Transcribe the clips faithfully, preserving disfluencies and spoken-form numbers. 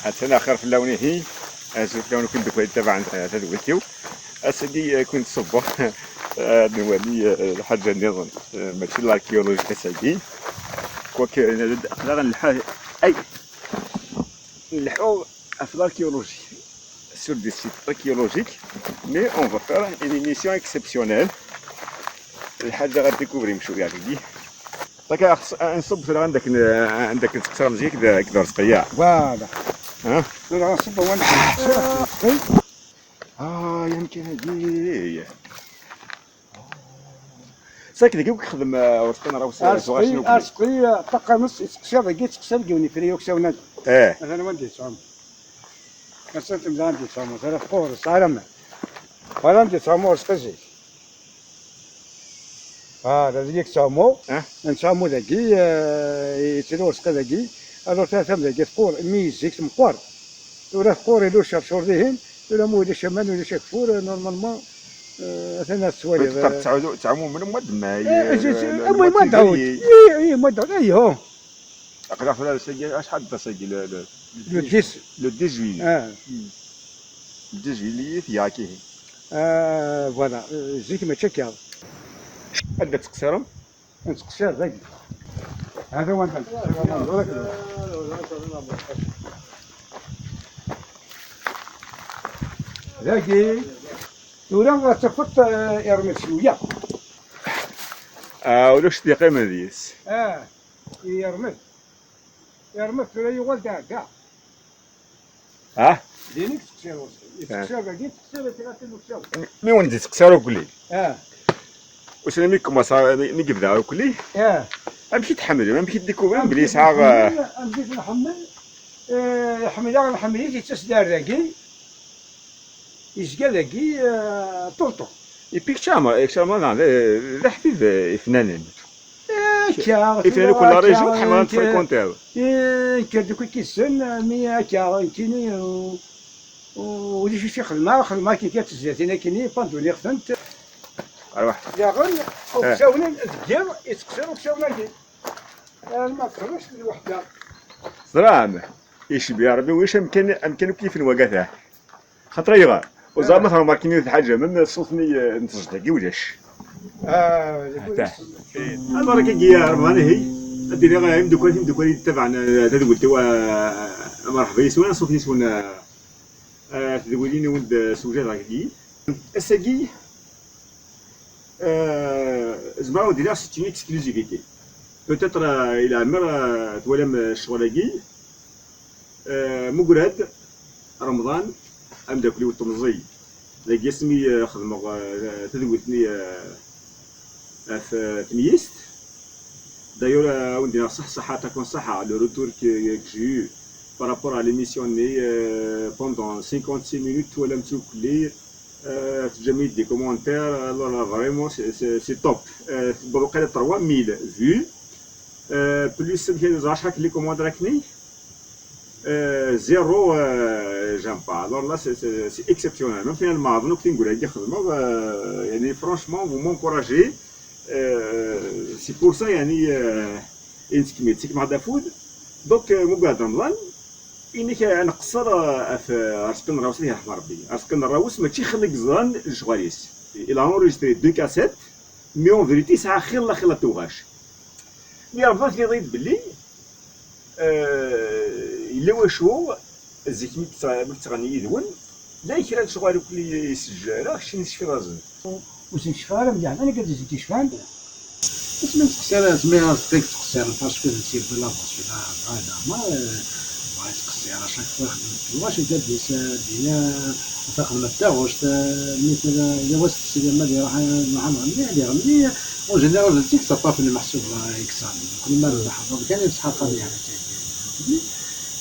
Atan axir fell-awen ihi. Azul fell-awen akk imeddukal yettabaɛen, eh, tadwilt-iw. Ass-agi, eh, kent ṣubbeɣ ad nwali, eh, lḥaǧa nniḍen. Eh, mačči d l'archéologie ass-agi. Quoique, eh, aql-aɣ nleḥḥu, ay, nleḥḥu ɣef l'archéologie, sur des sites archéologiques, mais on va faire une émission exceptionnelle. Lḥaǧa ɣer découvrir cwiya dagi. Taka, xs-, nṣubb tura anda akken, anda akken teqsir Mezgi akked, akked Urezqi, ya. Voilà. Ha? Tura nṣubb awal. Ah, ya mkan-agi. Sak dagi i yexdem, eh, Urezqi neɣ Awes-, Urezqi, Urezqi, eh, ṭaqqanes, yettqeṣṣir dagi, yettqeṣṣir deg yiwen ifri uksawen-agi. Eh. Atan wanda yettɛum. Ass-a temda anda yettɛum, tura tqur, tesɛa laman. Wala anda yettɛum Urezqi zik. Ah, d dagi yettɛumu. Eh? Nettɛumu dagi, eh, yettili Urezqi dagi. Alors, ta-, tam dagi tqur, mi zik temqer. Tura tqur, ilu cercur dihin. Tura ma ulac aman, ulac ageffur, eh, normalement, eh, atan ad tettwaliḍ, eh. Tettɛumu, tettɛumu melmi ma d-, ma, eh, eh, eh, eh, eh, ma d-ɛud. Eh, eh, ma d-ɛud, eh, ho. Aql-aɣ tura ass-agi, acḥal d ass-agi, le, le, le dix. Le dix juillet. Ah. Hmm. Le dix juillet, ya, kihi. Ah, voilà, euh, zik mačči akka. Anda tettqeṣṣirem? Nettqeṣṣir dagi. Hada wanda nettqeṣṣir. Dagi. Tura ad tafeḍ, eh, irmed cwiya. Ah, ulac d-yeqqimen deg-s. Ah, irmed. Irmed tura yuɣal d aɛdaɣ. Ah? Din i yettqeṣṣir Urezqi. Yettqeṣṣir dagi, yettqeṣṣir dagi ɣef uksawen. Mi wen-d-yettqeṣṣir ukli. Ah. Ussan mi yekkumaṣ, mi, mi yebda ukli. Ah. Amek i t-tḥemmlem? Amek i t-découvrir belli yesɛa, amek i t-nḥemmel? Eh, ḥemmleɣ, nḥemmel-it, yettas-d ar dagi. Yezga dagi, eh, tout le temps. Et puis kečč a Ɛmer, kečč a Ɛmer, d, d aḥbib, eh, ifnanen. Akka, ifnanen kul la région tḥemmel ad tfréquentiḍ. Eh, nekk d kul kissen, mi akka, nekkini, u-, u-, ulac acu i xedmeɣ, xedmeɣ akken kan tezlatin akkenni, panduniɣ-tent. Arwaḥ. Daɣen, eh, uksawen deg yiḍ, yettqeṣṣir uksawen-agi. Arma txelleṣ lweḥda. Teẓram, icbi Ṛebbi ulac amkan, amkan akk yifen wagata. Xaṭer ayɣer? Ur ẓriɣ ma tṛemarkim yiwet lḥaǧa, même ṣṣut-nni, eh, n tejḍa-agi ulac. Ah, ata. Eh, abarak-agi a Remḍan, ihi, ad d-iniɣ, eh, imeddukal, timeddukal i d-ittabaɛen, eh, tadwilt-iw, eh, merḥba yes-wen, ṣṣut yes-wen, eh, eh, tedwilin i wen-d-sewjadeɣ dagi. Ass-agi, Euh, zemreɣ ad d-iniɣ c'est une exclusivité. Peut-être, euh, i leɛmer, euh, twalam, euh, ccɣel-agi, euh, Mugrad Remḍan, ameddakel-iw n temẓi, dagi asmi, euh, xedmeɣ, euh, tadwilt-nni, euh, ɣef, euh, temyizt. D'ailleurs, euh, ad wen-d-iniɣ ṣaḥ, ṣaḥa, taken ṣaḥa, le retour que, que j'ai eu par rapport à l'émission-nni, euh, pendant cinquante-six minutes, twalam-tt ukli, euh, teǧǧam-iyi-d des commentaires, alors là, vraiment, c'est, c'est, c'est top. Euh, tewweḍ waqila trois mille vues, euh, plus, amek ara ẓreɣ acḥal les commentaires akkenni? Euh, zéro, euh, j'aime pas. Alors là, c'est, c'est, c'est exceptionnel. Même finalement, avant que Tingura qui xedmeɣ, euh, yani, franchement, vous m'encouragez. Euh, c'est pour ça, yani, euh, i nettkemmil, ttekmeɣ-d afud. Donc, euh, Mugrad Remḍan, inek ad nqeṣṣer, euh, ɣef, euh, Arezqi n Rawes, ad t-yerḥem Rebbi. Arezqi n Rawes mačči xilla i yeẓran lecɣal-is. Il a enregistré deux cassettes, mais en vérité, yesɛa xilla, xilla n tuɣac. Mi Remḍan tenniḍ-iyi-d belli, euh, yella wacu, zik mi tt-, mi tt-ɣenni yid-wen, llan kra n lecɣal akk i yessejjara, kečč i yecfiḍ-asen. Ur sen-cfiɣ ara mliḥ, d nekk ad zik yecfan. Asmi nettqeṣṣir, asmi Arezqi yettqeṣṣir, parce que c'est de la force, là, là, là, moi, euh, bɣa yettqeṣṣir, à chaque fois, xedmet tuɣac, yedda-d yes-, dina, taxedmet taɣect, euh, mi tella, yella wass tesli ma ad iruḥ, euh, Muḥend Ɣenni, ad iɣenni, en général, d tikkelt aṭṭaf n lmeḥsub, euh, yeksan. Nekni ma nḥeḍr kan, yesḥaqa di hana.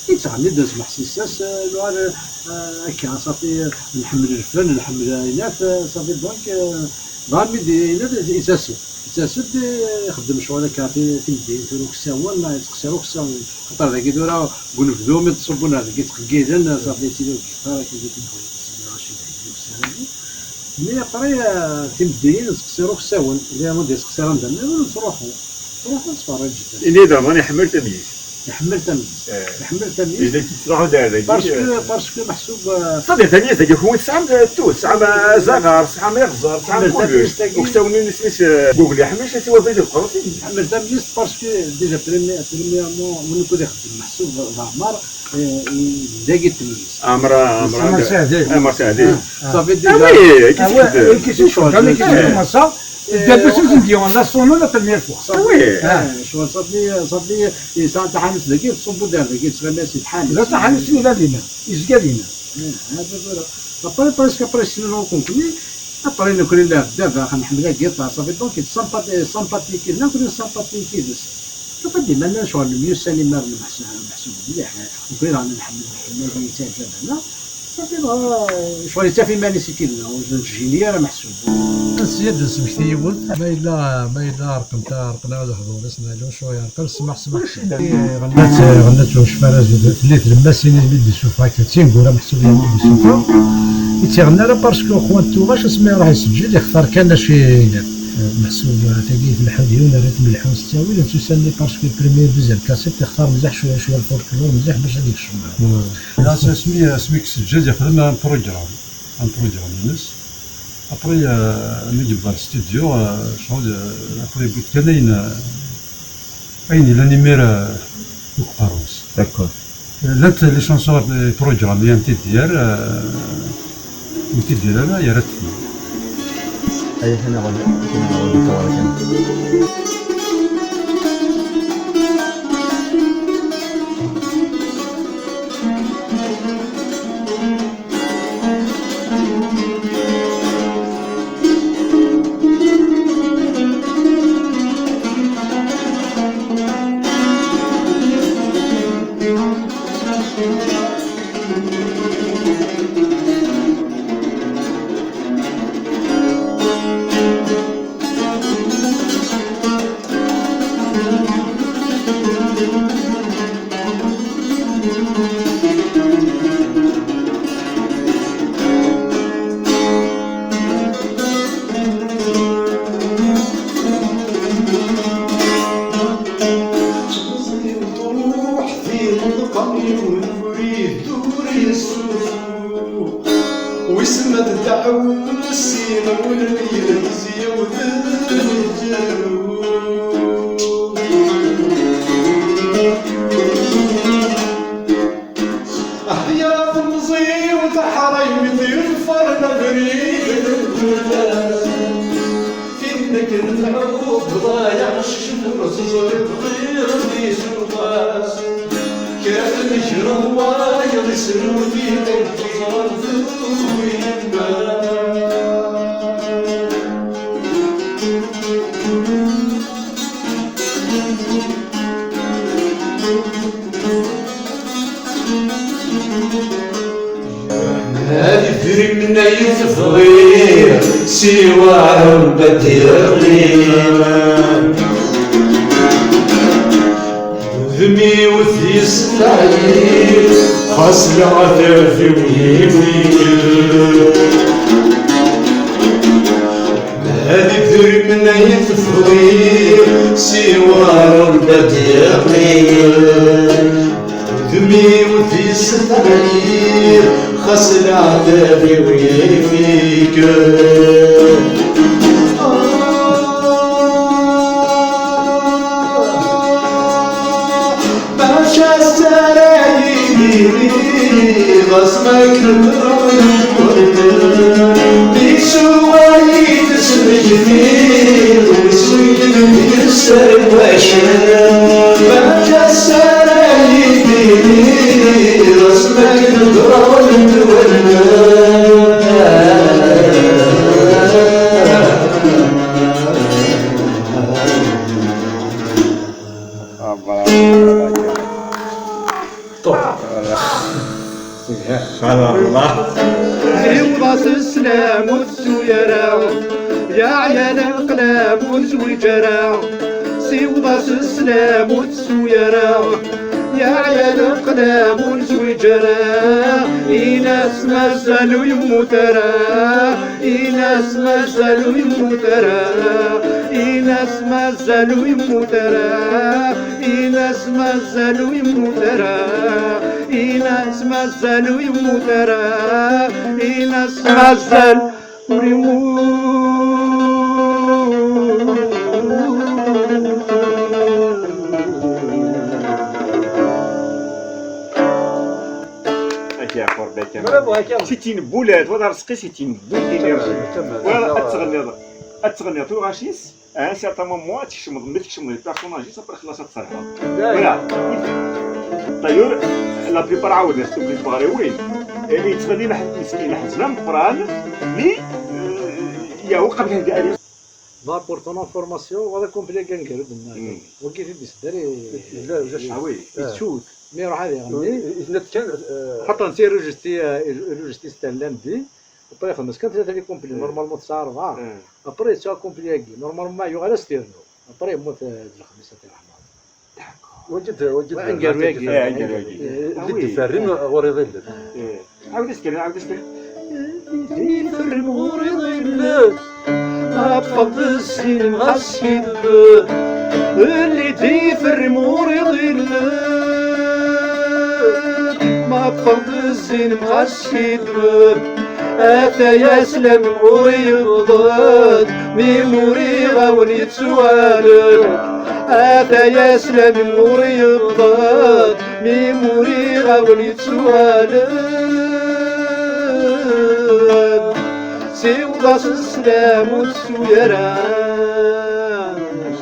Yettɣenni-d asmeḥsis-as, eh, nuɣal, eh, akka, ṣafi, nḥemmel lfen, nḥemmel ayennat, eh, ṣafi, donc, eh, dɣa mi d-yenna-d, yettas-d, yettas-d, eh, ixeddem ccɣel akka, ti-, timeddiyin tura uksawen, neɣ yettqeṣṣir uksawen, xaṭer dagi tura deg unebdu mi d-ṣubbun ar deg yettqeggiden, ṣafi, yettili ur d-yekfi ara, akka, di timeddiyin, Sidi Racid, deg uksawen-agi. Mi après, eh, timeddiyin, nettqeṣṣir uksawen, illa wanda yettqeṣṣir anda nniḍen, nettruḥu, nettruḥu nettferrij. Ini-d Remḍan iḥemmel tamyizt. Iḥemmel tamedyezt. Eh. Iḥemmel tamedyezt. Yella yettruḥu-d ar dagi. Parce que, parce que meḥsub, eh, ça dépend, dagi, kenwi tesɛam tout, tesɛam azaɣar, tesɛam iɣẓer, tesɛam kullec. Iḥemmel tamedyezt-agi. Uksawen-inu isem-is, eh, Google, iḥemmel acu siwa Farid Leqrus. Iḥemmel tamedyezt parce que déjà premier-, premièrement, win ukud ixeddem meḥsub d Ɛmer, eh, dagi tmeyyez. Ɛmer, Ɛmer, Ɛmer Saɛdi. Ɛmer Saɛdi. Ah, ça fait déjà. Ah oui, qu'est-ce que c'est que ça ? Début, c'est une, la sonne la première fois. Ah oui. Ah. Eh, ccɣel ṣafi, ṣafi, yesɛa taḥanut dagi, tṣubbu-d ar dagi, tesɣimen-as i tḥanut. La taḥanut-nni d dinna, yezga dinna. Eh, hada tura. Après, presque après, ssnen akk nekkni, après, nekkni la, daba, nḥemmel la guitare, ça fait donc, sympathique, sympathique, nekkni sympathique yid-s. Tufa-d iman-nneɣ ccɣel nemyussan imar meḥsub mliḥ, nekkni daɣen nḥemmel, nḥemmel, yettɛǧab-aneɣ. Ṣafi, dɣa, ccɣel yettaf iman-is i kidna, ur nettjini ara meḥsub. Sya ad d-nesmekti yiwet, ma yella, ma yella ɛerqent, ɛerqen-aɣ lehdur-is, neɣ yella wacu i ɛerqen, ssmaḥ, ssmaḥ. Ɣennat, ɣennat Lewcef Arazud, tella tlemmast-nni mi d-isuffeɣ akka, d tineggura meḥsub i d-isuffeɣ. Ur tt-iɣenni ara parce que uxwant tuɣac, asmi iruḥ iseǧǧed, ixtar kan acu i ilaq. Meḥsub, tagi tleḥḥu d yiwen, rran-t melḥu s ttawil, d tusa-nni parce que le premier, deuxième cassette, ixtar mliḥ cwiya, cwiya lfolklore, mliḥ bac ad ikcem. Asmi, asmi i iseǧǧed, yexdem un programme, un programme-ines. Après, euh, mi yewweḍ ar studio, euh, ccɣel, euh, après, yewwi-d kan ayen, euh, ayen yellan imir, euh, deg uqerru-s. D'accord. Euh, llant les chansons, euh, programmées, un T D R, euh, un T D R, là, il y a rien. Ay, atan aɣ-, atan aɣ-, atan aɣ-, Truḥ di ṭṭqam yiwen wrid ur yessufu. Wis ma tedɛewsi ɣer wulel yelli-s yewwet lǧerru. Ahya temẓi-w taḥraymt iḍfaren abrid n ddula. Tin akken tɛubb ḍayaɛ cceḥ ur teẓriḍ ɣir di suɣas. Kra tnekreḍ wayeḍ isrut-it ur teẓreḍ tugi yemma. Ad idrimen ay tebɣiḍ siwa Rebbi ad d-iɣlin. Udem-iw d yesseɛyid xas leɛtab-iw yif-ik. Ad idrimen ay tebɣiḍ siwa Rebbi ad d-iɣlin. Udem-iw d yesseɛyid xas leɛtab-iw yif-ik. Maca s ara yili ɣas ma kemmreɣ. Di suwayi tesmekti ur suglen yesser wacen. Maca s ara yili ɣas ma kemmreɣ. Siweḍ-as sslam ur tettu ara, ya ɛyal lqlam ur zwiǧ ara. Siweḍ-as sslam ur tettu ara, Yeɛya leqlam ur nezwiǧ ara, ini-as mazal ur yemmut ara, ini-as mazal ur yemmut ara, ini-as mazal ur yemmut ara, ini-as mazal ur yemmut ara, ini-as mazal ur yemmut ara, ini-as mazal ur yemmut. Ak iɛqur Dda Kamal. Bravo, Dda Kamal. C'est une boule, twa d Arezqi, c'est une boule d'énergie. Kamal, Kamal. Voilà, ad teɣniḍ, ad teɣniḍ tuɣac-is, à un certain moment, ad tkecmeḍ, mi tkecmeḍ les personnages-is, après xlaṣ ad tserḥeḍ. Voilà. D'ailleurs, la plupart ɛawden-as tugi tmeɣriwin, eh, yettɣenni leḥ-, meskin leḥzen ameqqran, mais, euh, il y a وقع بهذه الآلية. D'abord, pour ton information, voilà complet gangrène. Mm. Wagi, c'est des... Ah oui. Yettut. Mais il y a des... Xaṭer, c'est enregistré, euh, enregistré, c'était lundi. Après, xedmeɣ kan tlata les couplets. Normalement, tesɛa rebɛa. Après, yettut complet-agi. Normalement, yuɣal ad s-t-yernu. Après, yemmut, euh, d lexmis, ad t-yerḥem. Wagi d, wagi d, aneggaru-agi. Eh, aneggaru-agi. Eh, ah oui. Di d-iferren ɣur iɣillen. Eh, ɛawed-as kan, ɛawed-as kan. Di d-iferren ɣur iɣillen. Ma ffeɣ d zzin ɣas yedbed. Di d-iferren ɣur iɣillen. Ma ffeɣ d zzin ɣas yedbed. Ataya sslam ur yebḍed, mi ur iɣawen yettuɣal. Ataya sslam ur yebḍed, mi ur iɣawen yettuɣal. Siweḍ-as sslam ur tettu ara.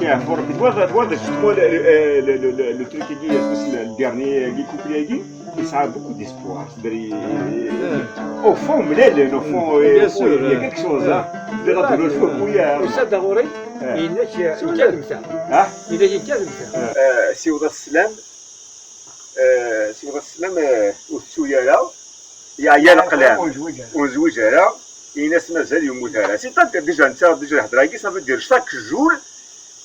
Yeɛfu Rebbi. Twa, twa, justement, le, le, le, le, le, le truc-agi, le, le dernier, euh, couplet-agi. Yesɛa beaucoup d'espoir. C'est-à-dire, au fond, mlalen, au fond, bien sûr, il y a quelque chose, hein. C'est-à-dire, le feu, oui, euh, usa-d ɣur-i, yenna-k, euh, nekk ad mmteɣ. Ah? Yenna-k, nekk ad mmteɣ. Euh, siweḍ-as sslam, euh, siweḍ-as sslam, euh, ur tettu ara, yeɛya leqlam. Ur nezwiǧ ara. Ur nezwiǧ ara, ini-as mazal yemmut ara. C'est-à-dire, déjà, netta, déjà, lhedra-agi, ça veut dire chaque jour,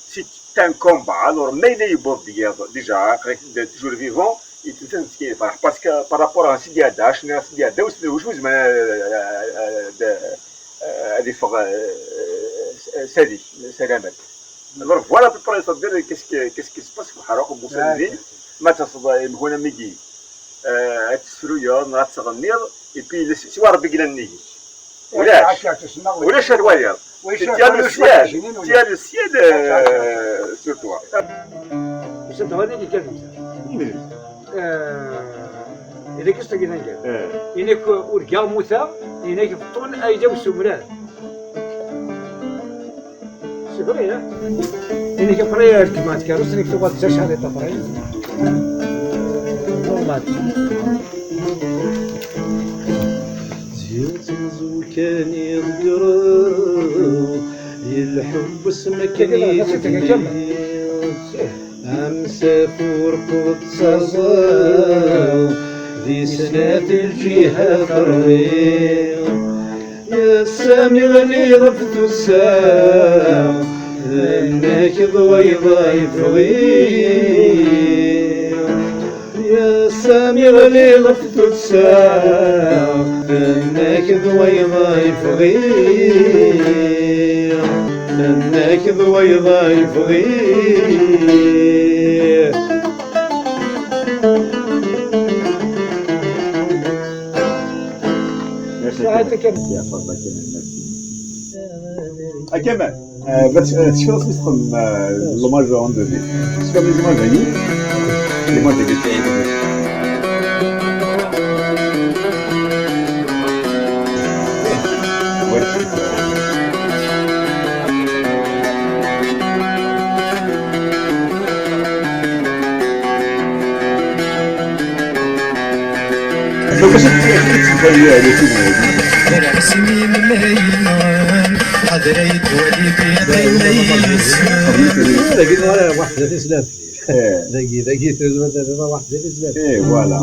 c'est un combat. Alors, ma yella yewweḍ-d yiḍ, déjà, aql-ak toujours vivant, yettmettat meskin yefreḥ. Parce que par rapport à Sidi Ɛedda, acnay Sidi Ɛedda, ur s-, ur s-, ur s-, ad, ad, ad iffeɣ, euh, s-, s-, salamat. Alors, voilà à peu près, ça veut dire, qu'est-ce que, qu'est-ce qui se passe deg uḥerraq n wussan-nni, ma taseḍ, eh, mhun amigi, eh, ad tesruyeḍ, neɣ ad teɣenniḍ, et puis, le, siwa Rebbi i yellan nnig-k. Ulac. Ulac ad twaliḍ. Tu as le ciel. Tu as le ciel, euh, sur toi. Usan-d ɣer nnig-k ad mmteɣ. Eh, ilak-as tagi d aneggaru. Eh. Ini-k urgaɣ mmuteɣ, ini-k beṭṭun ayla-w s umrar. C'est vrai, hein? Ini-k après, euh, rkbeɣ tkeṛṛust, ini-k tuɣal d tacariṭ après. Normal. Ziɣ ttmeẓu kan i ḍeggreɣ, i lḥebb s makken i tebniɣ. Amsafur qud ttaẓeɣ, di snat lǧihat rwiɣ. Ya Sami ɣli ɣef tusa, tenna-k d wayeḍ ay bɣiɣ. Ya Sami ɣli ɣef tusa, tenna-k d wayeḍ ay bɣiɣ. Tenna-k d wayeḍ ay bɣiɣ. Merci. Saɛat Kamal. Merci. A Kamal, euh, bac, euh, tecfiḍ asmi txedmem, euh, l'hommage en deux mille? Tecfiḍ les hommages-agi? Les hommages-agi. Dagi, dagi, tezmer ad d-tiniḍ waḥed di tezlatin. Eh, voilà.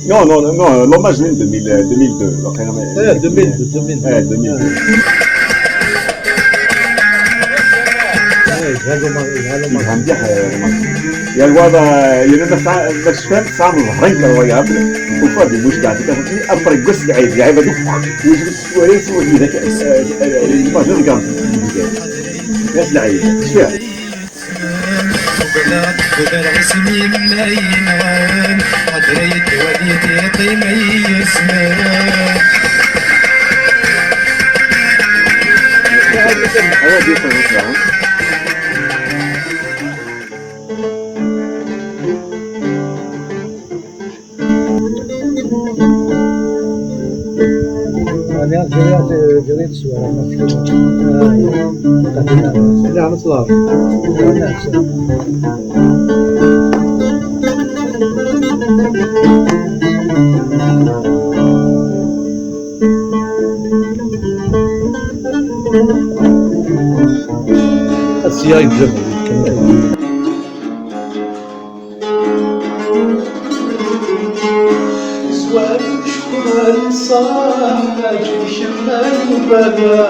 Non, non, non, non, l'hommage n deux mille, deux mille deux, waqila ma-, eh, deux mille deux, deux mille deux. Eh, yelha l'hommage, yelha l'hommage. Yelha mliḥ, eh, l'hommage. Yal wa d, yal ma tesɛa, ma tecfam, tesɛam ẓẓher n lwayaḍ, ufa di muc gaɛti tafuti, après gos lɛid, lɛib ad ufeq, yejbed s twala yeswa di dak, imagine gant. Yas lɛib, cfiɣ. Allez, je vais, je, je vais te suivre, parce que, euh, c'est là, le soir. Voilà, c'est Asiya yebda. Zwal cukran ṣaḥ, mačči d kemm ay baba.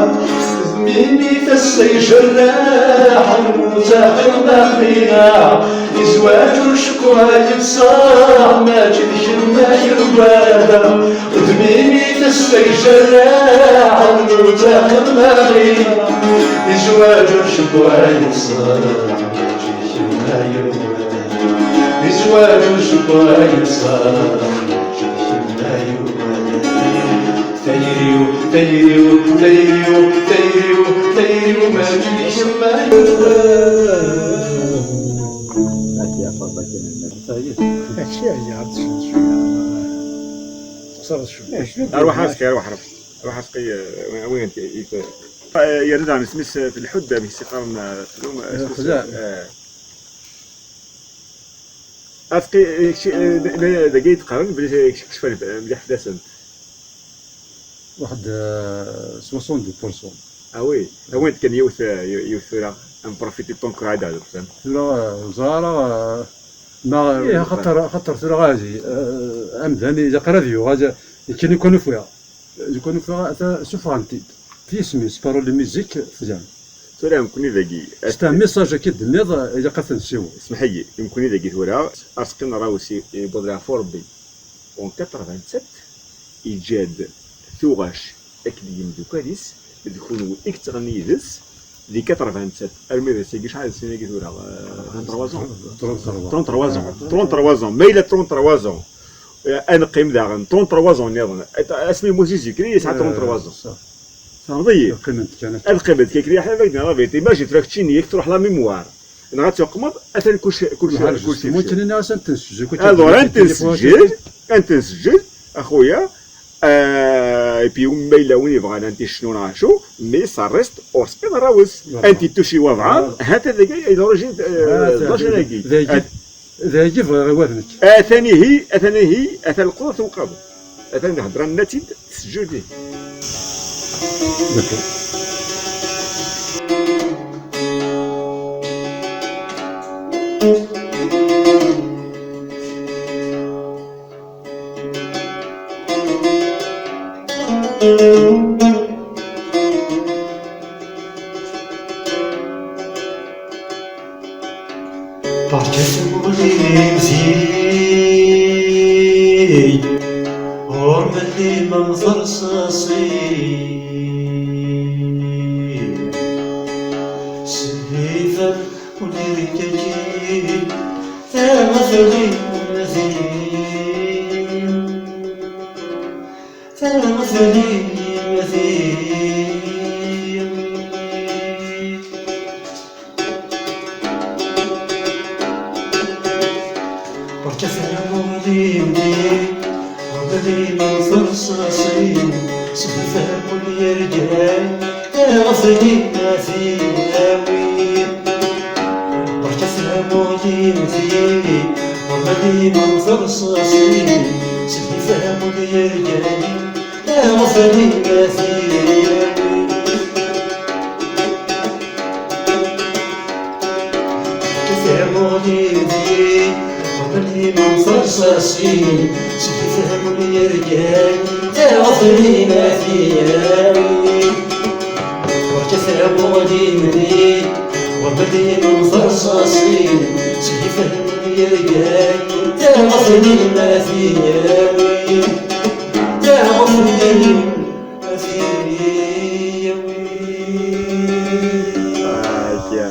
Tedmini tassa ijerraḥ, lmut axir ma qqina. Izwaj ur cukra yefṣaḥ, mačči d kemm ay baba. Tedmini tassa ijerraḥ, lmut axir ma qqina. Izwaj ur cukra yefṣaḥ, mačči d kemm ay baba. Izwaj ur cukra yefṣaḥ, mačči d kemm ay baba. Tayri-w, tayri-w, tayri-w, tayri-w, tayri-w, mačči d kemm ay baba. Mačči ɛyiɣ, ad tecnuḍ cwiya. Texṣareḍ cwiya. Arwaḥ Azqi, arwaḥ, arwaḥ. Arwaḥ Azqi, eh, win t-, it-, eh, yerna daɣen isem-is, eh, f lḥudda, amek i s-iqqaren, eh, f lum-, eh, Lexdeɛ. Eh. Azqi, eh, kci-, eh, d-, d-, dagi i d-qqaren belli kc-, kecfen mliḥ fell-asent. Waḥed, eh, soixante-dix pour cent. Ah oui, awin-d kan yiwet, eh, yiwet tura, ad nprofiti tant que rad. Tura, eh, ur ẓriɣ ara, eh, ma, ih, xaṭer, xaṭer tura ɣazi, eh, amdan ilaq ara ad yuɣal, akken i kun-ufiɣ. Akken i kun-ufiɣ, ata suffɣen-t-id. Fi isem-is, parole de musique, tgan. Tura, nekkni dagi, c'est un message akka i d-tenniḍ, ilaq ad t-nsiweḍ. Smeḥ-iyi, nekkni dagi tura, Azqi n Rawes i, i Budri ɣef Urebbi. En quatre-vingt-sept, iǧǧa-d tuɣac akked yimeddukal-is, d kunwi i yettɣenni yid-s, di quatre-vingt-sept, armi d ass-agi, acḥal n snin-agi tura? Euh, trente-trois ans. Trente-trois ans. Trente-trois ans. Ma yella trente-trois ans, euh, ad neqqim daɣen trente-trois ans nniḍen. Asmi yemmut Jésus-Christ, yesɛa trente-trois ans. Tfehmeḍ-iyi? Ad qqiment kan akka. Ad qqiment kan akka, ḥaca ad ak-d-nɣer la vérité. Imagine tura keččini, yak truḥ la mémoire. Neɣ ad tuqmeḍ, atan kulci, kulci, kulci. Muttini-nni-as ad ten-sseǧǧel. Alors, ad ten-sseǧǧel, ad ten-sseǧǧel, a xuya. Euh, et puis, ma yella win yebɣan ad ten-icnu neɣ acu, mais ça reste ur sqin rawes. Voilà. Ad ten-ituci wabɛaḍ, voilà. Hata dagi ay d l'origine, euh, voilà, d l'origine-agi. Dagi, dagi bɣiɣ i wad nekk. Atan ihi, atan ihi, atan lqaḍa tunqaḍ. Atan hedran-nni-tt-id tesǧudi. D'accord. Berka tamuɣli-m zik, ɣur Mali ma mterṣaṣin. Sbibem ur nergagi, taɣetli-m zik. Taɣetli-m zik. Berka tamuɣli-m zik, ɣur Mali ma mterṣaṣin, sbibem ur nergagi, taɣetli-m zik. Berka tamuɣli-m zik, ɣur Mali ma mterṣaṣin, sbibem ur nergagi, taɣetli-m zik. Tamuɣli-m zik, ɣur Mali ma mterṣaṣin, sbibem ur nergagi, taɣetli-m zik. Berka tamuɣli-m zik, ɣur Mali ma mterṣaṣin, sbibem Ɣef llim ad t-yawi, ɣef llim ad t-yawi. Ah, ya,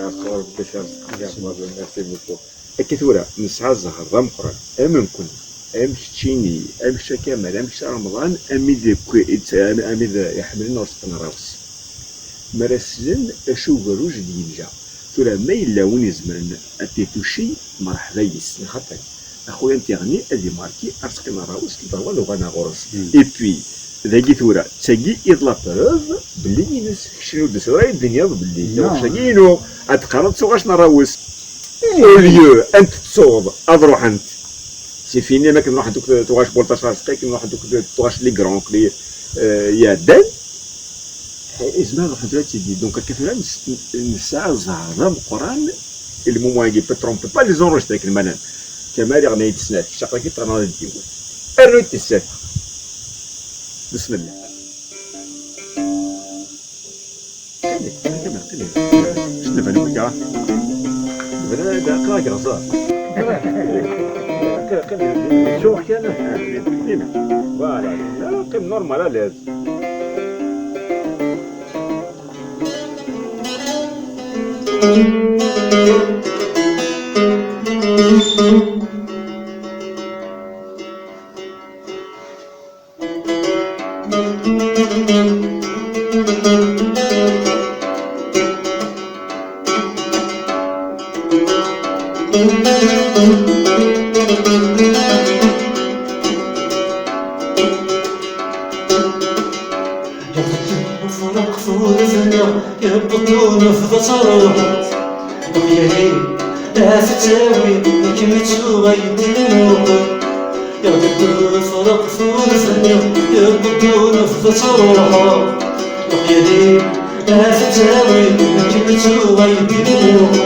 Rebbi, merci beaucoup. Akka tura, nesɛa zzher d ameqqran, am nekkni, am keččini, am kečč a Kamal, am kečč a Remḍan, am wid akk, am wid iḥemmlen Rezqi Nraws. Mi ara slen acu ugerruj i d-yeǧǧa. Tura, ma yella win izemren ad t-ituci, merḥba yis, lxaṭer axuya n tiɣni ad imarki Rezqi Nraws, ki d-ṛwan uɣan ɣur-s. Et puis, dagi tura, d tagi i d la preuve belli ines, keččini ur d-tusiḍ ara ad d-tiniḍ belli taɣect-agi inu, ad teqqareḍ d tuɣac n Nraws. Au lieu, ad tent-tettuḍ, ad ruḥent. C'est fini, akken ruḥent akk tuɣac Boltac Rezqi, akken ruḥent akk tuɣac les grands, les, euh, iɛeddan. Izmer ad ruḥent tura d tigi. Donc, akka tura nes-, nesɛa zzher d ameqqran, i lmumu-agi, peut tromper pas les enregistrés, akken ma llan. Kamal iɣna-yi-d snat, kečč aql-ak-id ternaḍ-d yiwet. Rnu-yi-d tis snat. Bismillah. Qili, qili, Kamal, qili. Cnef, anwa akka? Bla da, aql-ak ɣẓer. Qili, qili, ttuɣ kan. Voilà. Qqim normal, à l'aise. Yewweḍ-d ufraq f udfel-nneɣ, yewweḍ-d unebdu ad truḥeḍ. Lexyal-im ad t-tawi, akken mi ttuɣ aydi lmuqel. Yewweḍ-d ufraq f udfel-nneɣ, yewweḍ-d unebdu ad truḥeḍ. Lexyal-im ad t-tawi, akken mi ttuɣ aydi lmuqel.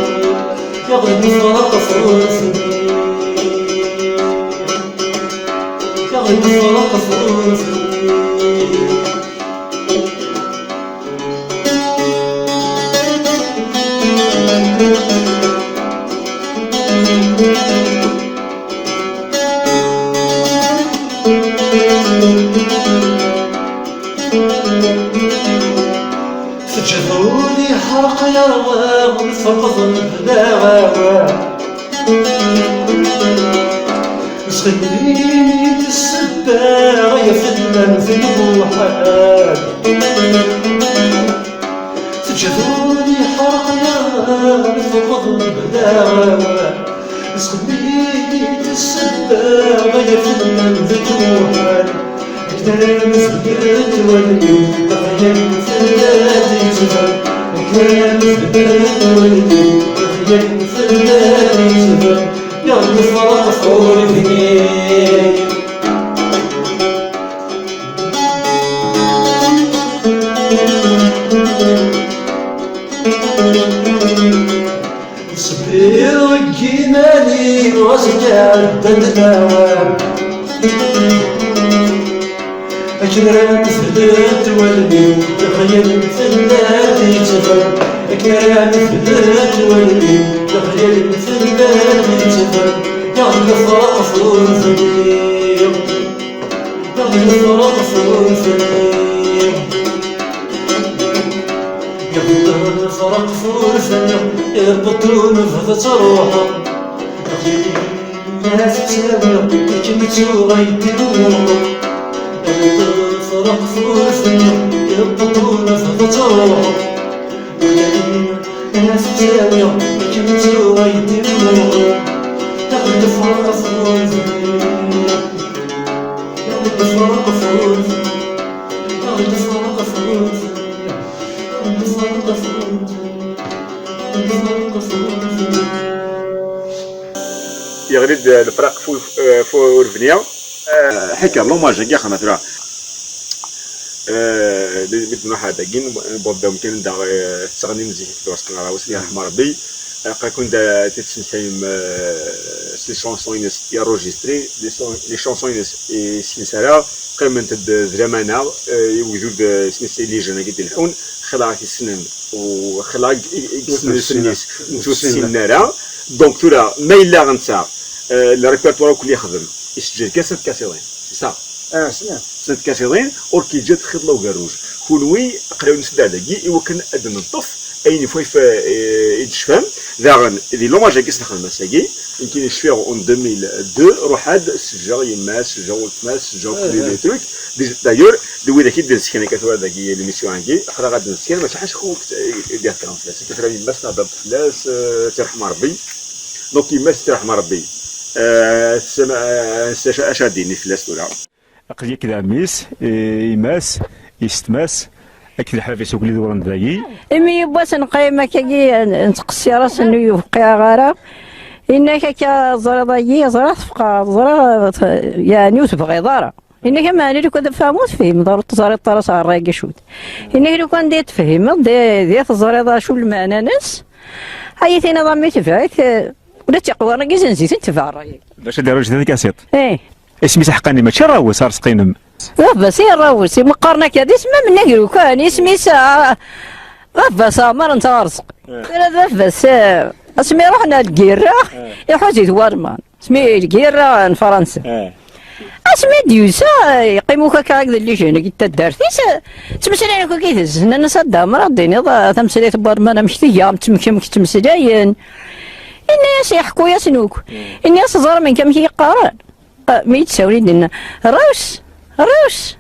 Yewweḍ-d ufraq f udfel-nneɣ, yewweḍ-d ufraq f udfel-nneɣ. Teǧǧiḍ ul iḥreq yerɣa ur tferqeḍ bla awal. Sɣelli-d ssebba ay fell-am tluḥal. Teǧǧiḍ ul iḥreq yerɣa ur tferqeḍ bla awal. Sɣelli-d ssebba ay fell-am tluḥal. Nekk ara m-tbeddlent wallen-iw, lexyal fell-ak yettban. Nekk ara m-tbeddlent wallen-iw, lexyal fell-ak yettban. Yerna lefraq ɣef urfan-iw. Ttṣebbireɣ deg yiman-iw, ɣas akka ɛeddan-d lawan. Akken ara m-tbeddlent wallen-iw, lexyal fell-ak yettban. Akken ara m-tbeddlent wallen-iw, lexyal fell-ak yettban. Yerna lefraq ɣef urfan-iw. Yerna lefraq ɣef urfan-iw. Yewweḍ lefraq f urfan-nneɣ, iwweḍ unebdu ad truḥeḍ. Lexyal-im ad t-tawiɣ, akken mi ttuɣ aydi lmuqel. Yewweḍ lefraq f urfan-nneɣ, iwweḍ unebdu ad truḥeḍ. Lexyal-im ad t-tawiɣ, akken mi ttuɣ aydi lmuqel. Yewweḍ lefraq f urfan-nneɣ. Yeɣli-d lefraq f, f urfan-nni. Ḥiker l'hommage-agi axxam tura. Mi d-nruḥ ar dagi, newweḍ-d amkan anda, eh, tteɣnin zik deg Rezqi Nraws, yerḥem Rebbi. Aql-aken da, eh, ad tt-id-tesmektam, eh, s les chansons-ines i enregistré, les son-, les chansons-ines i sensara, qqiment-d d lamana, eh, i ugdud, eh, isem-is Les Jeunes-agi d-ileḥḥun, xilla i t-issnen, u xilla i, i, i yessnen isem-is, ur t-ssinen ara. Donc tura, ma yella netta, Euh, le répertoire akk i yexdem, isǧed kan snat tkasiḍin, c'est ça? Ah, snat. Snat tkasiḍin, ur k-yeǧǧa txiḍla ugerruj. Kunwi, aql-awen nessedda dagi i wakken ad d-neṭṭef ayen ifwayf, eh, i d-tecfam. Daɣen, di l'hommage-agi s lxedma-agi, nekkin cfiɣ en deux mille deux, ruḥ-d, sǧǧeɣ yemma-s, sǧǧeɣ weltma-s, sǧǧeɣ akk les, les trucs. D'ailleurs, d widak i d-nesken akka tura dagi l'émission-agi, aql-aɣ ad d-nesken, maca ḥaca akk i d-iheddren fell-as. Akka tura yemma-s tehder fell-as, eh, ad tt-yerḥem Rebbi. Donc, yemma-s ad tt-yerḥem Rebbi. Eh, tessam-, eh, acu, acu ad d-yini fell-as tura? Aql-i akked ɛemmi-s, eh, yemma-s, yessetma-s, akked leḥbab-is akk i d-iḍewren dagi. Imi yiwwas neqqim akkagi, n-, nettqessir-as, ur yewqiɛ ara. Inna-k akka ẓriḍ-agi, ẓriɣ tfeqɛeḍ, ẓriɣ, yeɛni ur tebɣiḍ ara. Inna-k, meɛna lukan d afehmu ur tefhimeḍ ara, ur teẓriḍ ara s ṛṛay-agi acu-t. Inna-k, lukan d tefhimeḍ, d, d teẓriḍ acu lmeɛna-nnes, ad yi-tiniḍ a mmi tebɛ-it, eh, ula d tiqwarin-agi zenziten tebɛ ṛṛay-agi. Bac ad d-iruǧ di tkasiṭ. Eh. Isem-is aḥeqqani mačči Rawes, Arezqi-inem. Baba-s i Rawes, i meqqaren akka d isem am nnger ukan, isem-is, ah, baba-s Ɛmer n Tɣerseq. Eh. Tura d baba-s, eh, asmi ruḥen ar lgirra, eh, iḥuz-it Walman. Asmi lgirra n Fransa. Eh. Asmi d-yusa, yeqqim ukaka akked llijin-agi n taddart-is, ttmeslayen akk akkit-s, nnan-as a Dda Ɛmer ad d-tiniḍ, ah, tameslayt n Walman amek tga, amek ttmeslayen. Inna-yas, iḥekku-yasen akk. Hmm. Inna-yas, teẓram nekk amek i yi-qqaren? Ah, mi yi-d-sawlen, inna, Rawes, Rawes.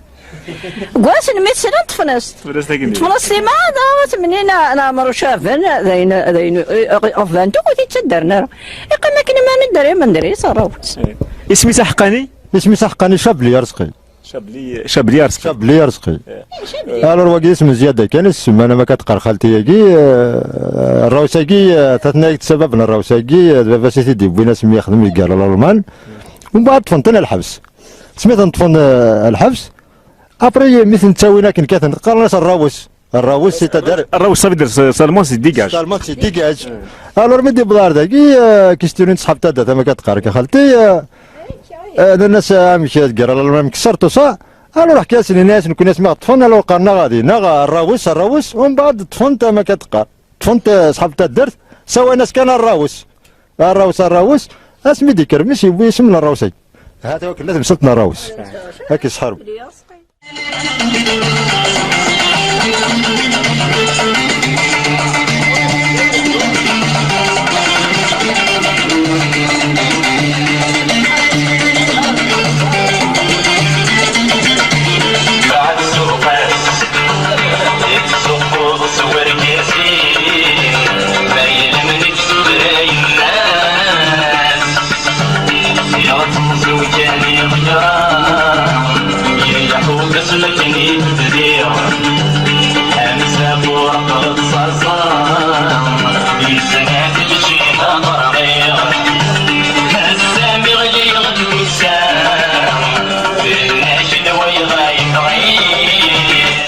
Deg wass n mi tesla, ṭṭfen-as. Ṭṭfen-as tagni. Ṭṭfen-as timaḍ, ah, tmenni n, n Ɛmer Ucaben, d ayen, d ayen, eh, ɣef bant akk ur t-id-ttaddaren ara. Iqqim akken iman n dderya, ma n dderya, yeṣṣerref. Eh. Isem-is aḥeqqani? Isem-is aḥeqqani Cabli Arezqi. Cabli, Cabli Arezqi. Cabli Arezqi. Eh. Alors, wagi d isem n zzyada kan, i s-semman ama akka teqqar xalti-agi, eh, Rawes-agi, eh, tatna-agi d sabab n Rawes-agi, eh, d baba-s i t-id-yewwin asmi yexdem deg Lalman. Umbeɛd ṭṭfen-ten ɣer lḥebs. Asmi ten-ṭṭfen, eh, ɣer lḥebs, après, mi ten-ttawin akken kkaten, qqaren-as Rawes. Rawes, c'est-à-dire Rawes, ça veut dire seulement c'est dégage. Seulement c'est dégage. Alors, mi d-yewweḍ ɣer dagi, eh, question n ṣṣḥab tadda, tama akka teqqar akka xalti, eh, eh, nnan-as, eh, amek, eh, deg Lalman, amek ṣṣer, tout ça. Alors, ḥkiɣ-asen, inna-yasen, nekkni asmi ɣ-ṭṭfen, alors qqaren-aɣ adi, neɣ Rawes, Rawes, umbeɛd ṭṭfen-t, tama akka teqqar. Ṭṭfen-t, eh, ṣṣḥab taddart, sawalen-as kan Rawes. Rawes, Rawes, asmi d-ikker mmi-s yewwi isem n Rawes-agi. Ha-t-a wakken la temsalt n Rawes. Ad k-isḥerb. Yettzuxxu s wergaz-is, ma yelmen-itt tura yemma-s. Yeɣ temẓi-w kan i ɣ-yeɣra, yelḥu-d asmi akken i d-bdiɣ. Amsabuṛ ṭṭaṣa, yesɛa-d lǧiha ɣer ɣiɣ. Ass-a mi ɣliɣ d kusa, fell-ak n wayɣa yebɣi.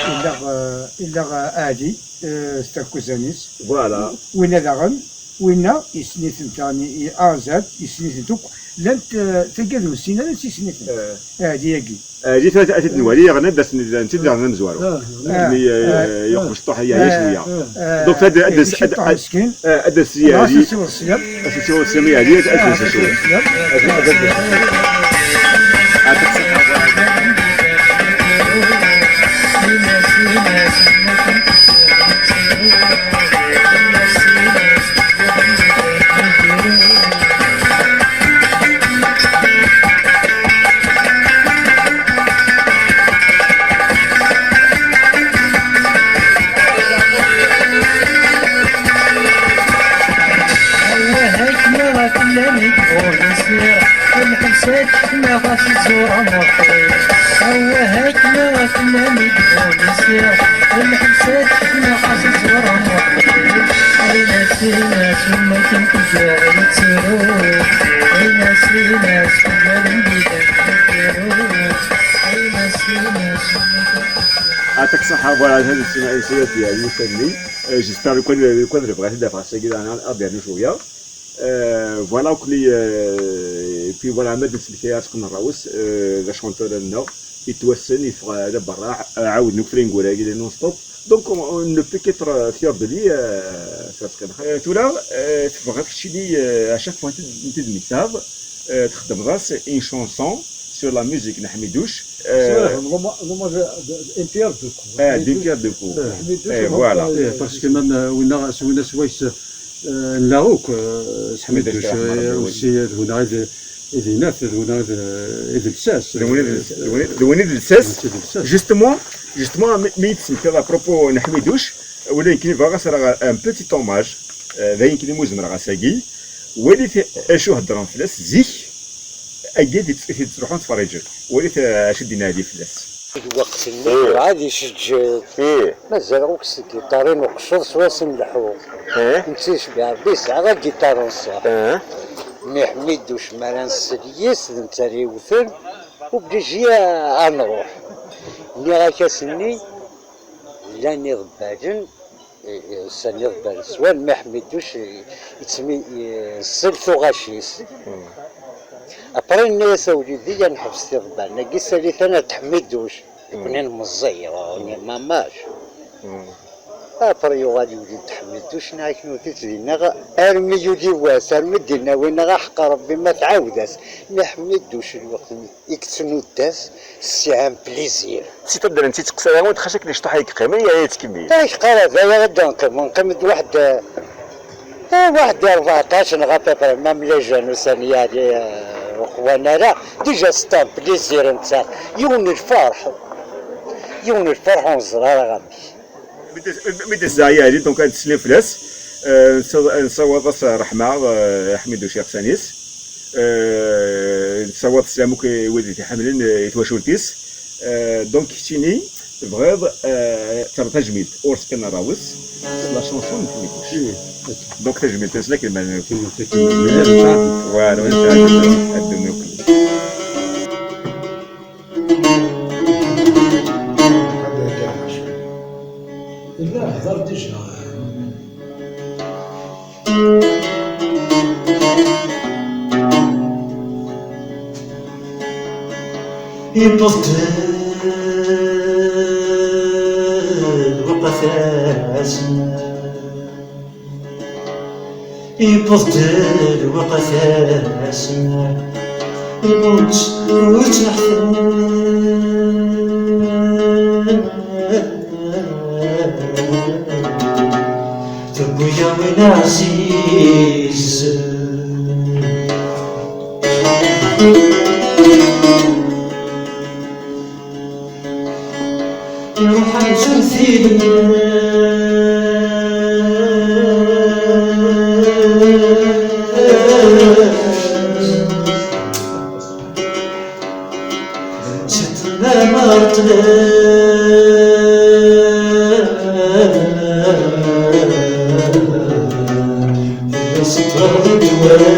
Illa, eh, illa, eh, Ɛli, eh, s takuzan-is. Voilà. Winna daɣen, winna, yessen-itent, yeɛni, i azad, yessen-itent akk. Llant, eh, tagi d wessin ara s-yessen-itent. Eh. Ɛli-agi. Eh, di tlata ad t-id-nwali, yeɣna d asen-, d asen-id-yeɣna amezwaru. Ah, ah. Mi, eh, ah, yeqmec ṭṭuḥ, yeɛya cwiya. Ah. Donc, ad, ad, ad, ad, ad as-yali. Ad as-yali, ad as-yali. Awah, akken ɣef llan i yebɣun nsiɣ, lḥebsat ma ɣas iẓur ameṭṭi. Awah, akken ɣef llan i yebɣun nsiɣ, lḥebsat ma ɣas iẓur ameṭṭi. Aynas, aynas, ummat n tejjar yettru. Aynas, aynas, tejjar n yidan yettru. Aynas, aynas, ummat n tejjar. Aṭak ṣaḥa, voilà, hadi sima, sima tiya, yusan-nni. Euh, j'espère lukan, lukan rebɣa ad d-afeɣ ass-agi, ad d-yernu cwiya. Euh, voilà, akli, euh, et puis voilà, Ahmed Nsibki, aseqqen Rawes, euh, d achanteur-nneɣ. Yettwassen, yeffeɣ, eh, d aberraɛ, eh, ɛawden akk ineggura-agi d non-stop. Donc, on, on ne peut qu'être, euh, fier de lui, euh, ça, c'est clair. Euh, tura, euh, tebɣa keččini, euh, à chaque fois n-, n-, tedmektaḍ, euh, txeddmeḍ-as une chanson sur la musique n Ḥmiduc. Euh, c'est vrai, l'hommage, l'hommage de, de, N P R de coup. Ah, d'N P R de coup. Ḥmiduc, eh, voilà. Eh, parce que même, euh, winna, winna swayes, euh, nella akk, euh, s Ḥmiduc, euh, aussi, euh, d winna i d, i d inat, d winna i d, i d lsas. D win i d, d win i d, d win i d lsas. D win i d lsas. Justement, justement, mi, mi yi-d-tesmektiḍ à propos n Ḥmiduc, ula d nekkini bɣiɣ ad s-rreɣ un petit hommage, euh, d ayen kan imu zemreɣ ass-agi. Walit acu heddren fell-as zik, agi i t-, i t-id-ttruḥun ttferriǧen. Walit, euh, acu d-yenna Ɛli fell-as. Deg lweqt-nni, ih, dɣa ad iseǧǧed. Ih. Mazal akk s tgiṭarin uqecceḍ s wass n lḥu. Ih. Netta yecbeḥ Rebbi yesɛa agiṭar n ṣṣeḥ. Ih. Mi Ḥmiduc mi ara nsel yis, d netta ara yewten, obliji a, a nruḥ. Nniɣ-ak ass-nni, llan iḍebbalen, i, i, ussan iḍebbalen s wanmi Ḥmiduc i, yettmi-, i, nsel tuɣac-is. Mm. Après, nni-as a wlidi, ad neḥbes tiḍebbalen-agi, sali-ten ad Ḥmiduc. Mm. Nekni nmeẓẓiy, on est mamage. Mm. Après, yuɣal yuli-d Ḥmiduc, nniɣ-ak newwet-it dinna, armi yuli wass, armi d-inna winna, aḥeqq Rebbi ma tɛawed-as. Mi Ḥmiduc lweqt-nni i yettnudda-s, c'est un plaisir. Si tadra n titeqsa, ɣawen xas akken icuṭuḥ ay yeqqimen, ya yettkemmil. Ay yeqqar, d aya ad d-neqqim, neqqim-d waḥed, eh, waḥed i rbeɛṭac neɣ à peu près, même les jeunes ussan-a, eh, ur qwan ara. Déjà, c'est un plaisir netta. Yiwen n lferḥ. Yiwen n lferḥ ur neẓri ara amek. Mi d-, mi d-tezɛi Ɛli, donc ad d-teslim fell-as. Euh, nsa-, nessawaḍ-as ṛṛeḥma, euh, Ḥmiduc iɣsan-is. Euh, nessawaḍ sslam akk i wid i t-iḥemmlen, euh, i twacult-is. Euh, donc, keččini, tebɣiḍ, euh, terreḍ tajmilt, ur s kan ara wes, s la chanson n Ḥmiduc. Oui. Donc, tajmilt-nsen akken ma, voilà, ad ddum akk. Yella hḍer déjà. Yewweḍ-d lweqt-as. Yewweḍ-d lweqt-as, imutt ur tt-neḥten. Tewwi-yaɣ win ɛzizen. Iruḥ amzun tilem. Ttnam aṭlal. Fell-as ṭṭerḍent walal.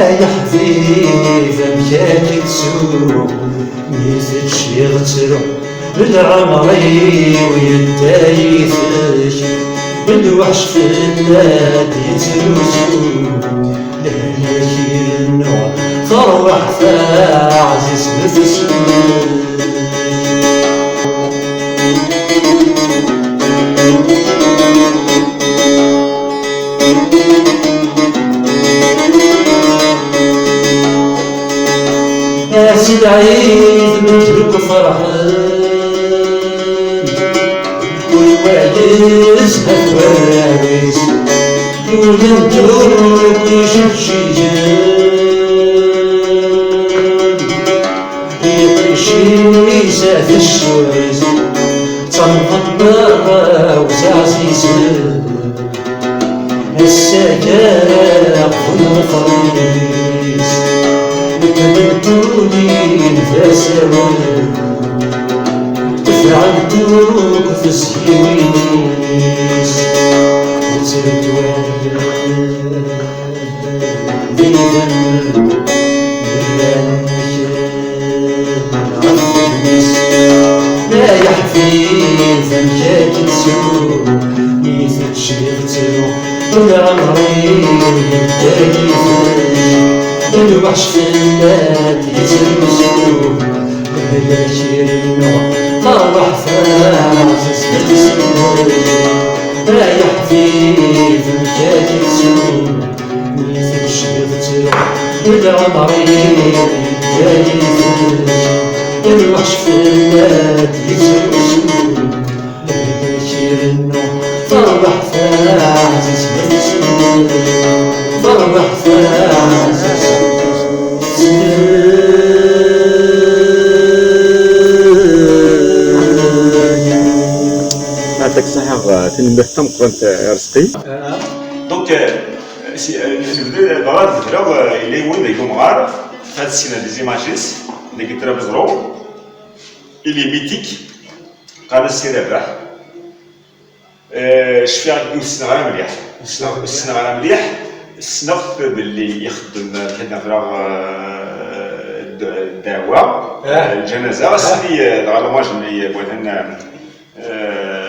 Ay aḥbib, amek akka i tsuɣ mi teččiḍ ttruɣ? Leɛmer-iw yedda yid-k, lweḥc fell-ak yettrusu. Lehlak yennuɣ, terwiḥt taɛzizt tessel. Ass lɛid medden akk ferḥen, kul wa yezha f warraw-is, ul n ddunit ijeǧǧigen. Iṭij-is at ccur-is, ttawḍen merra-w s ɛzizen. Ass-agi aqbel ɣef ṛṛay-is, medden ttulin d asawen. Lɛebd akk tezyiwin-is, ur tteddu ara di idammen, llan ɣef wudem-is. Ma yeḥbib, amek ad k-ttu, mi teǧǧiḍ ttru, d leɛmer-iw yedda yid-k, d lweḥc fell-ak yettrusu. Bla k-irennu, terbeḥ taɛzizt deg-s. Ay aḥbib, amek ad k-ttu, mi tecbiḍ ttru, d leɛmer-iw yedda yid-k, d lweḥc fell-ak yettrusu. Bla k-irennu, terbeḥ taɛzizt deg-s. Terbeḥ taɛzizt. Ɛṭak ṣṣeḥḥa, tanemmirt tameqqrant a Rezqi. Donc, euh, si, euh, nebda, dɣa nebda, euh, yella yiwen deg umɣar, ad ssineɣ des images, deg Tira Beẓru, il est mythique, qqaren-as Si Rabaḥ. Eh, cfiɣ ur ssneɣ ara mliḥ. Ur ssneɣ, ur ssneɣ ara mliḥ. Ssneɣ-t belli ixeddem, eh, kan afraɣ, eh, d-, ddeɛwa, eh, lǧanaza. Ass-nni, eh, dɣa l'hommage-nni, eh, Buɛdhan, eh,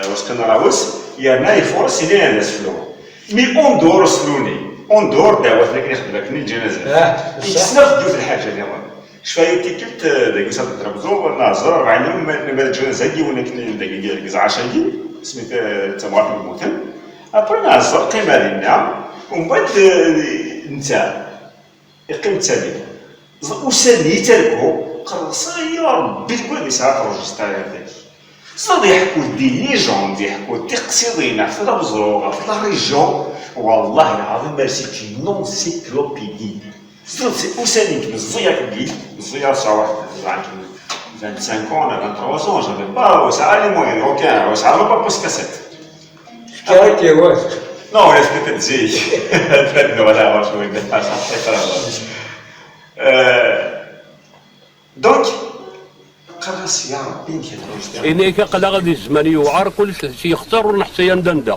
Rezqi Nraws, yerna ifuṛes, yenna-yas d asefru. Mi en dehors asefru-nni, en dehors ddeɛwat-nni akken ixeddem akken lǧanaza. I ssneɣ-t yiwet lḥaǧa nniḍen. Cfiɣ yiwet tikkelt, eh, dagi s At Rebẓu, nehẓer rebɛin yum, ma, ma d lǧanaza n yiwen akken dagi deg ẓɛac-agi, isem-is, eh, d tamɣart n yemmuten. Après nehẓer, qqimeɣ dinna, umbeɛd, eh, netta, iqqim d Sami. Ẓ-, ussan-nni yettargu, qqareɣ, "Sa ya Rebbi, deg wanda yesɛa terǧist ara dagi?" Ẓriɣ iḥekku-d des légendes, iḥekku-d tiqsiḍin ɣef At Rebẓu, ɣef la région. Wallahi lɛaḍim, ma c'est une encyclopédie. Ẓriɣ si ussan-ik meẓẓiy akk-agi, meẓẓiy, ad sɛuɣ ẓɛant vingt-cinq ans, neɣ vingt-trois ans, j'avais pas, ur sɛiɣ ara les moyens, aucun, ur sɛiɣ même pas poste cassette. Fkiɣ-ak yiwet. Non, ur la fkiɣ zik. Fad nuɣal ɣer cwiṭ. Euh, donc, qqareɣ-as, ya Rebbi, nekk ad ɣ-yefk. Ini-k aql-aɣ ad izman yewɛer, kullec d s-yextar, ur neḥṣi anda nda.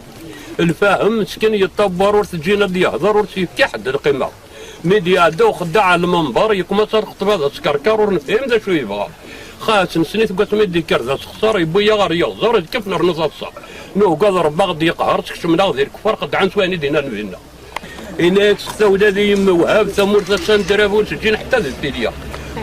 Lfahem meskin yeṭṭawwar, ur t-ǧǧin ad yehder, ur s-yefki ḥedd lqima. Mi d-iɛedda uxeddaɛ ɣer lmenber, yekmas ar xeṭṭba d askerkar, ur nefhim d acu yebɣa. Xas nessen-it deg wasmi d-ikker d asexṣar, yewwi-yaɣ ɣer yiɣzer, d kif nernu taḍsa. Nugad Rebbi ad ɣ-d-yeqher, skecmen-aɣ di lkeffer, xeddɛen s wayen i d-innan dinna. Ini-ak sexta ula d yemma Whab, tamurt ass-a n ddreɛ ur s-ǧǧin ḥetta d tilya.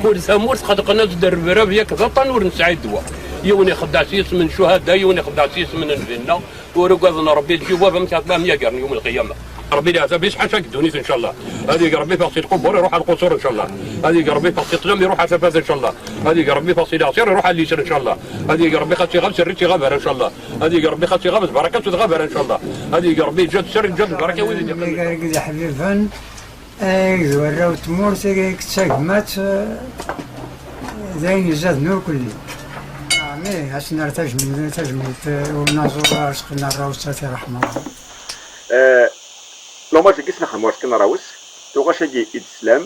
Kul tamurt xelqen-as-d rrebrab, yak d aṭan ur nesɛi ddwa. Yiwen ixeddeɛ s yisem n ccuhada, yiwen ixeddeɛ s yisem n nnbi-nneɣ. Ur ugaden Rebbi, lǧiwab amek ad am-yagren yum lqiyama. Rebbi leɛtab-is ḥaca deg ddunit, ncallah. Ad yeg Rebbi iffeɣ si lqubur, iruḥ ar lqusur, ncallah. Ad yeg Rebbi iffeɣ si ṭṭlam, iruḥ ar tafat, ncallah. Ad yeg Rebbi iffeɣ si leɛṣir, iruḥ ar liser, ncallah. Ad yeg Rebbi xas iɣab, serr-itt iɣabar, ncallah. Ad yeg Rebbi xas iɣab, d baraka-s, d ɣabar, ncallah. Ad yeg Rebbi iǧǧa-d sser, iǧǧa-d baraka wid i d-iqqimen. Ay d warraw n tmurt, ay d tagmat, eh, d ayen izaden ur kelli. Naɛam, ih, ad s-nerr tajmilt, tajmilt, eh, i unaẓur Rezqi Nraws, ad t-iṛḥem Ṛebbi. Eh, l'hommage-agi s-nexdem Rezqi Nraws, tuɣac-agi i d-teslam,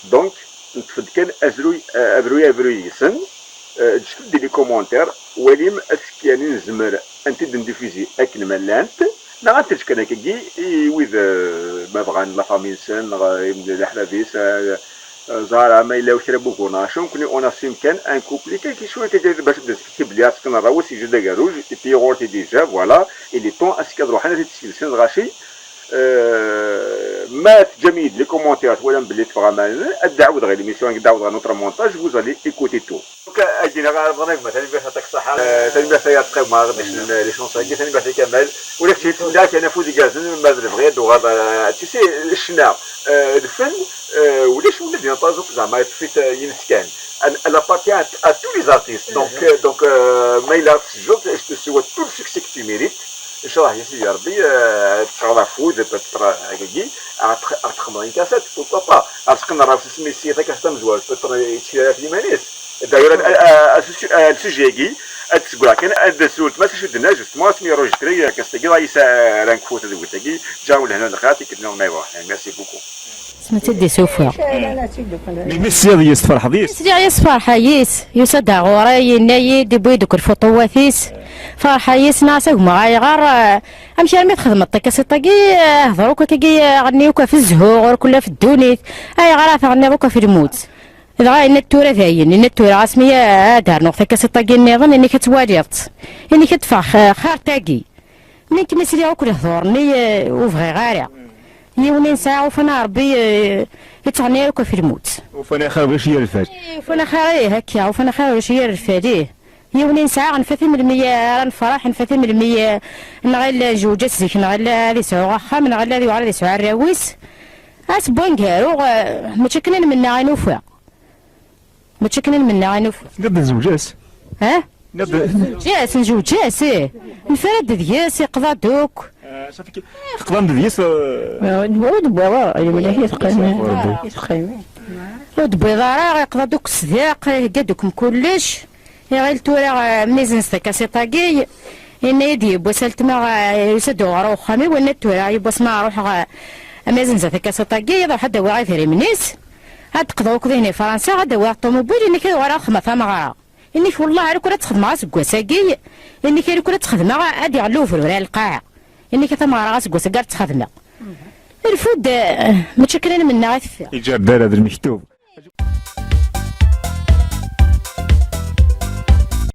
donc, neṭṭef-d kan azruy, eh, abruy, abruy yis-sen, eh, ǧǧet-d di les commentaires, walim amek yani nezmer ad tent-id-ndiffizi akken ma llant, neɣ ad t-neǧǧ kan akkagi i wid, eh, ma bɣan la famille-nsen, neɣ, eh, leḥbab-is, eh, eh, Zahra, ma yella kra n wugur neɣ acu, nekkni on assume kan un couplet, kan kra cwiya kan bac ad d-nesmekti belli Rezqi Nraws yejja-d agerruj, et puis ɣur-t déjà, voilà, il est temps ass-agi ad ruḥen ad t-id-skelsen, lɣaci, eh, ma teǧǧam-iyi-d les commentaires, twalam belli tebɣam ad, ad d-ɛawdeɣ l'émission, ad d-ɛawdeɣ notre montage, vous allez écouter tout. Donc, ad d-iniɣ ɣer Rebbi, ma tanemmirt, yeɛṭik ṣṣeḥḥa. Eh, tanemmirt ay Rezqi, ma ɣ-d-icnan, eh, les chansons-agi, tanemmirt i Kamal. Ur ak-tt-id-mliɣ kan afud igerrzen, ma d lebɣi ad d-uɣal, eh, tu sais, ccna, eh, lfen, eh, ulac win ad d-yenṭeq akk, zeɛma yeṭṭef-it, eh, yines kan. Elle, elle appartient à, à tous les artistes. Donc, eh, donc, eh, ma yella teǧǧeḍ, je te souhaite tout le succès que tu mérites. Inchallah, ya Sidi Rebbi, eh, ad teffɣeḍ afud, peut-être, eh, agi, ad tx-, ad txedmeḍ une cassette, pourquoi pas. Rezqi Nraws, isem-is, tacassette tamezwarut, peut-être, eh, yettkel ɣef yiman-is. D'ailleurs, a, a, a, a, le sujet-agi, ad t-segreɣ kan, ad d-tas weltma-s acu d-tenna, justement, asmi enregistré, eh, cassette-agi, dɣa yis-, eh, ara nekfu tadwilt-agi, ǧǧiɣ-awen lehna d lxir, tikkelt-nniḍen ma yebɣa. Merci beaucoup. Ma tt-id-isuffeɣ. Mi mi tesliḍ yes tferḥeḍ yes. Sliɣ yes ferḥeɣ yes, yusa-d ar ɣur-i, yenna-yi-d, yewwi-d akk lfuṭuwat-is. Ferḥeɣ yes, nniɣ-as a gma ayɣer, eh, amek armi txedmeḍ takasiṭ-agi, eh, hder akk akkagi, eh, ɣenni akk ɣef zzhu, ɣur-k ula ɣef ddunit, ayɣer ara tɣenniḍ akk ɣef lmut? Dɣa yenna-d tura dayen, yenna-d tura asmi, eh, ad d-rnuɣ takasiṭ-agi nniḍen, ini-k ad twaliḍ-tt, ini-k ad teffeɣ x- xart-agi. Nekk mi sliɣ akk lehdur-nni, eh, ur bɣiɣ ara. Yiwen i nesɛa, ufan-aɣ Rebbi, eh, yettɣenni akk ɣef lmut. Ufan axir ulac yir lfal. Eh, ufan axir, ih, akka, ufan axir ulac yir lfal, ih. Yiwen i nesɛa, nfati melmi ara nefreḥ, nfati melmi, eh, nɣil njewǧ-as zik, nɣil ad yesɛu axxam, nɣil ad yuɣal ad yesɛu arraw-is. Ass n waneggaru, eh, mačči akken i nmenna i nufa. Mačči akken i nmenna i nufa. Tenniḍ-d nzewǧ-as? Ha? Nzewǧ-as, nzewǧ-as, ih. Nefra-d deg-s, iqḍa-d akk. Teqḍam-d deg-s? Ur d-wwiḍ ara, yemla-k teqqim. Ur d-wwiḍ ara, iqḍa-d akk sdaq, ihegga-d akk mkullec. Iɣil tura, eh, mi zenz takasiṭ-agi, yenna-yi-d yiwwas altma, eh, yusa-d ɣur uxxam-iw, yenna-d tura yiwwas ma ruḥeɣ, eh, mi zenza takasiṭ-agi, ad ruḥ ad d-awiɣ idrimen-is, ad d-qḍuɣ akk dihin i Fransa, ad d-awiɣ ṭumubil, ini-k ad uɣaleɣ xedmeɣ tameɣra. Ini-k wellah ar akk ara tt-xedmeɣ aseggas-agi, ini-k ar akk ara tt-xedmeɣ ad d-iɣelli ubrur ar lqaɛa. Ini-k a tameɣra aseggas-agi ara tt-xedmeɣ. Rfud, eh, mačči akken i nmenna i teffiɣ. Iǧerder d lmektub.